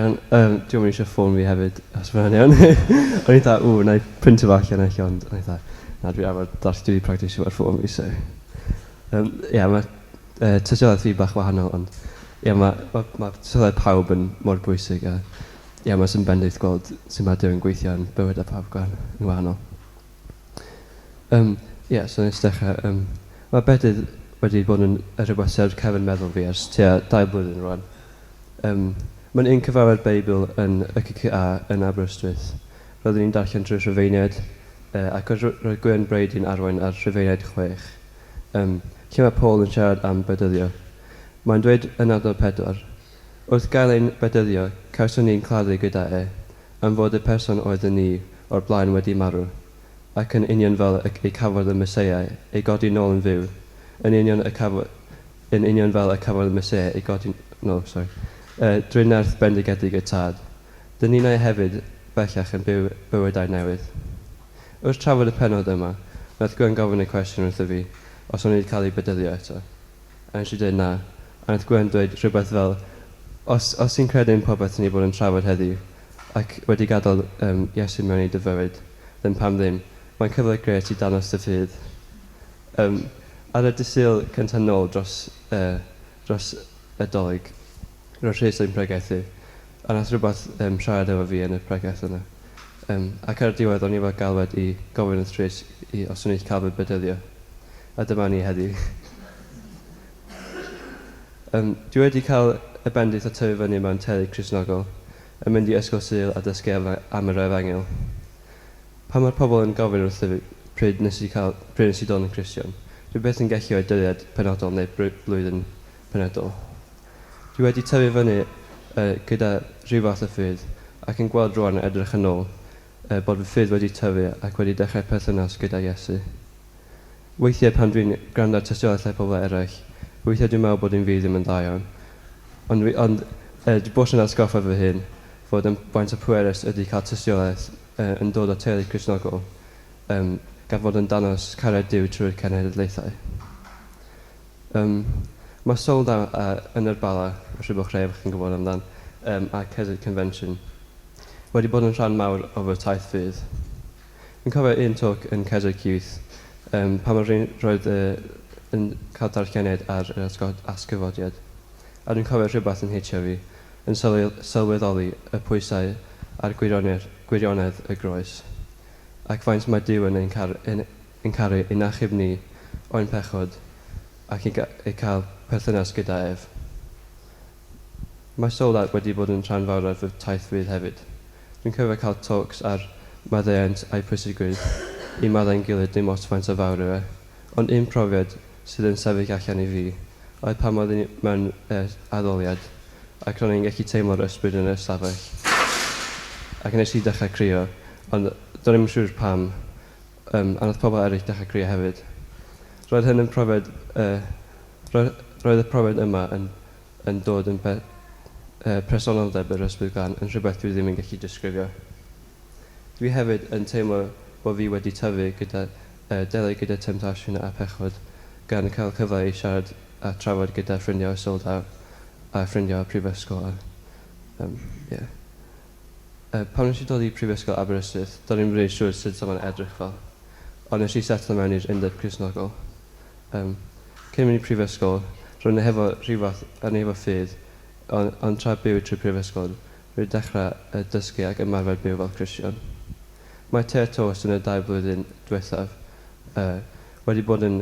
iawn. Um, dwi'n mynd eisiau ffôn fi hefyd, os mae'n iawn. O'n i'n dda, ww, na i printio fo allan eich, ond o'n i'n dda, na dwi arfer darll, dwi wedi practisio ar ffôn fi, so. Um, yeah, mae tystiolaeth fi bach wahanol, ond ie, mae ma, ma tystiolaeth pawb yn mor bwysig, a ie, mae'n sy'n bendith gweld sut mae Duw yn gweithio yn bywydau pawb gwan, yn wahanol. Yym, ie, so nes dechrau. Yym, mae bedydd wedi bod yn rhywbeth sy ar cefn meddwl fi ers tua dau blwyddyn rwan. Yym, mewn un cyfarfod Beibl yn y CCA yn Aberystwyth, roeddwn i'n darllen trwy'r Rhufeiniaid, yy, ac roedd roedd Gwen Brady'n arwain ar Rhufeiniaid 6, yym, lle mae Paul yn siarad am bedyddio. Mae'n dweud yn adnod 4, Wrth gael ein bedyddio, cawson ni'n claddu gyda e, am fod y person oedd yn ni o'r blaen wedi marw, ac yn union fel y y cafodd y Meseia ei godi nôl yn fyw, yn union y cafo- yn union fel y cafodd y Meseia ei godi nôl, sori, yy drwy nerth bendigedig y Tad. Dyn ninnau hefyd bellach yn byw bywydau newydd. Wrth trafod y pennod yma, wnaeth Gwen gofyn y cwestiwn wrtho fi os o'n i wedi cael ei bedyddio eto. A nes i dweud na. A wnaeth Gwen dweud rhywbeth fel, Os, os ti'n credu yn popeth ni bod yn trafod heddiw, ac wedi gadael um, Iesu mewn i dy fywyd, then pam ddim? Mae'n cyfle grêt i dangos dy ffydd. Um, ar y dydd Sul cyntaf nôl dros, uh, dros y Dolig, roedd Rhys yn pregethu, a nath rhywbeth um, siarad efo fi yn y pregeth yna. Um, ac ar y diwedd o'n i efo galwad i gofyn wrth Rhys i, os o'n i'n cael fy bedyddio. A dyma ni heddiw. Um, dwi wedi cael y bendith o tyfu fyny mewn teulu Cristnogol, yn mynd i ysgol Sul a dysgu am yr efengyl. Pan mae'r pobl yn gofyn wrtho fi pryd nes i cael, pryd nes i dod yn Cristion, dwi byth yn gallu rhoi dyddiad penodol neu blwyddyn penodol. Dwi wedi tyfu fyny uh, gyda rhyw fath o ffydd ac yn gweld rwan edrych yn ôl uh, bod fy ffydd wedi tyfu ac wedi dechrau perthynas gyda Iesu. Weithiau pan dwi'n gwrando ar tystiolaethau pobl eraill, weithiau dwi'n meddwl bod un fi ddim yn dda iawn. Ond, dwi, ond e, dwi bob tro'n atgoffa fy hun fod yn faint o pwerus ydy cael tystiolaeth e, yn dod o teulu Cristnogol, um, gan fod yn dangos cariad Duw trwy'r cenhedlaethau. Um, mae Sold Out yn yr Bala, mae'n siŵr bod rhai o'ch chi'n gwybod amdan, um, a Keswick Convention, wedi bod yn rhan mawr o fy taith ffydd. Fi'n cofio un talk yn Keswick Youth yym pan oedd rywun roedd yy yn cael darlleniad ar yr atgyfodiad a dwi'n cofio rhywbeth yn hitio fi, yn sylweddoli y pwysau a'r gwirionedd gwirionedd y groes ac faint mae Duw yn ein car yn ein caru i'n achub ni o'n pechod ac i i cael perthynas gyda ef. Mae Sold Out wedi bod yn rhan fawr ar fy taith fydd hefyd. Dwi'n cofio cael talks ar maddeuant a'i pwysigrwydd i maddau'n gilydd dim ots faint o fawr yw e. Ond un profiad sydd yn sefyll allan i fi oedd pan oeddwn i mewn addoliad ac ro'n i'n gallu teimlo'r ysbryd yn y ystafell ac nes i dechrau crio ond do'n i'm yn siŵr pam yym a nath pobl eraill dechrau crio hefyd. Roedd hyn yn profiad yy roedd y profiad yma yn yn dod yn be- yy presenoldeb yr Ysbryd Glân yn rhywbeth dwi ddim yn gallu disgrifio. Dwi hefyd yn teimlo bo fi wedi tyfu gyda yy delio gyda temtasiwn a pechod gan cael cyfle i siarad a trafod gyda ffrindiau o Sold Out a ffrindiau o'r prifysgol a yym ie. Yy pan nes i dod i Prifysgol Aberystwyth do'n i'm rili siŵr sut oedd o'n edrych fel ond nes i setlo mewn i'r Undeb Cristnogol. Yym, cyn mynd i prifysgol, ro'n i hefo rhyw fath, o'n i hefo ffydd, ond, ond tra byw trwy prifysgol, rwy dechrau yy dysgu ac ymarfer byw fel Cristion. Mae Te a Toast yn y dair blwyddyn diwethaf yy wedi bod yn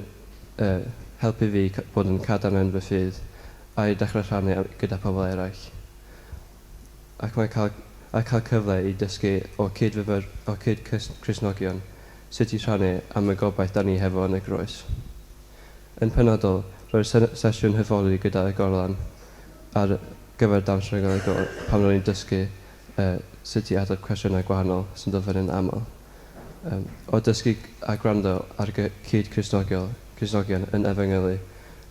yy helpu fi bod yn cadarn yn fy ffydd a i dechrau rhannu gyda pobl eraill. Ac mae cael a cael cyfle i dysgu o cyd-fyfyr o cyd-Cristnogion sut i rhannu am y gobaith 'da ni hefo yn y groes. Yn penodol, roedd sesiwn hyfforddi gyda y Gorlan ar gyfer dawns rhyngwladol pan ro'n i'n dysgu sut i ateb cwestiynau gwahanol sy'n dod fyny'n aml. O dysgu a gwrando ar cyd-Cristnogion Cristnogion yn efengylu,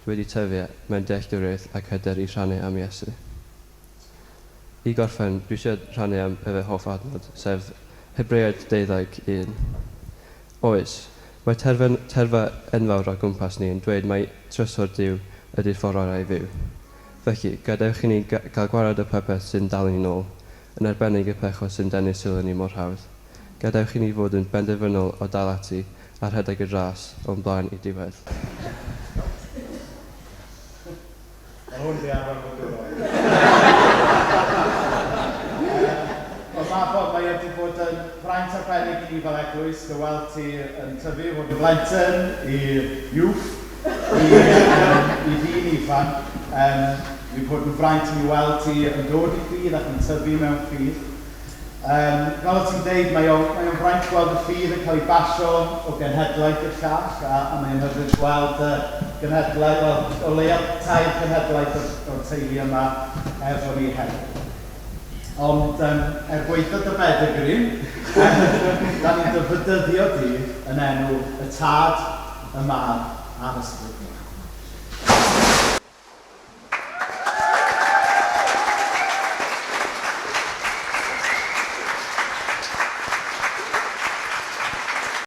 dwi wedi tyfu mewn dealltwriaeth ac hyder i rhannu am Iesu. I gorffen, dwi eisiau rhannu am fy hoff adnod, sef Hebreaid 12, 1. Oes, mae terfyn, terfa enfawr o gwmpas ni yn dweud mai trysor Duw ydy'r ffordd orau i fyw. Felly, gadewch i ni gael gwared o popeth sy'n dal ni'n ôl. yn arbennig y pechod sy'n denu sylw ni mor hawdd. Gadewch i ni fod yn benderfynol o dal ati a rhedeg y ras o'n blaen i'r diwedd. Mae hwn 'di arfer bod yn Wel, Mabon, mae e 'di bod yn fraint arbennig i ni fel eglwys dy weld ti yn tyfu o fod yn blentyn i youth, i, um, i ddyn ifanc. Um, Mae'n bod yn fraint i ni weld ti yn dod i ffydd ac yn tyfu mewn ffydd. Yym, fel o't ti'n deud, mae o mae o'n fraint gweld y ffydd yn cael ei basio o genhedlaeth i'r llall, a a mae o'n hyfryd gweld y genhedlaeth, wel, o leia tair cenhedlaeth o'r o'r teulu yma efo ni heddiw. Ond yym, er gwaetha dy bedigri, dan ni'n dy fedyddio di yn enw y Tad, y Mab a'r Ysbryd Glân.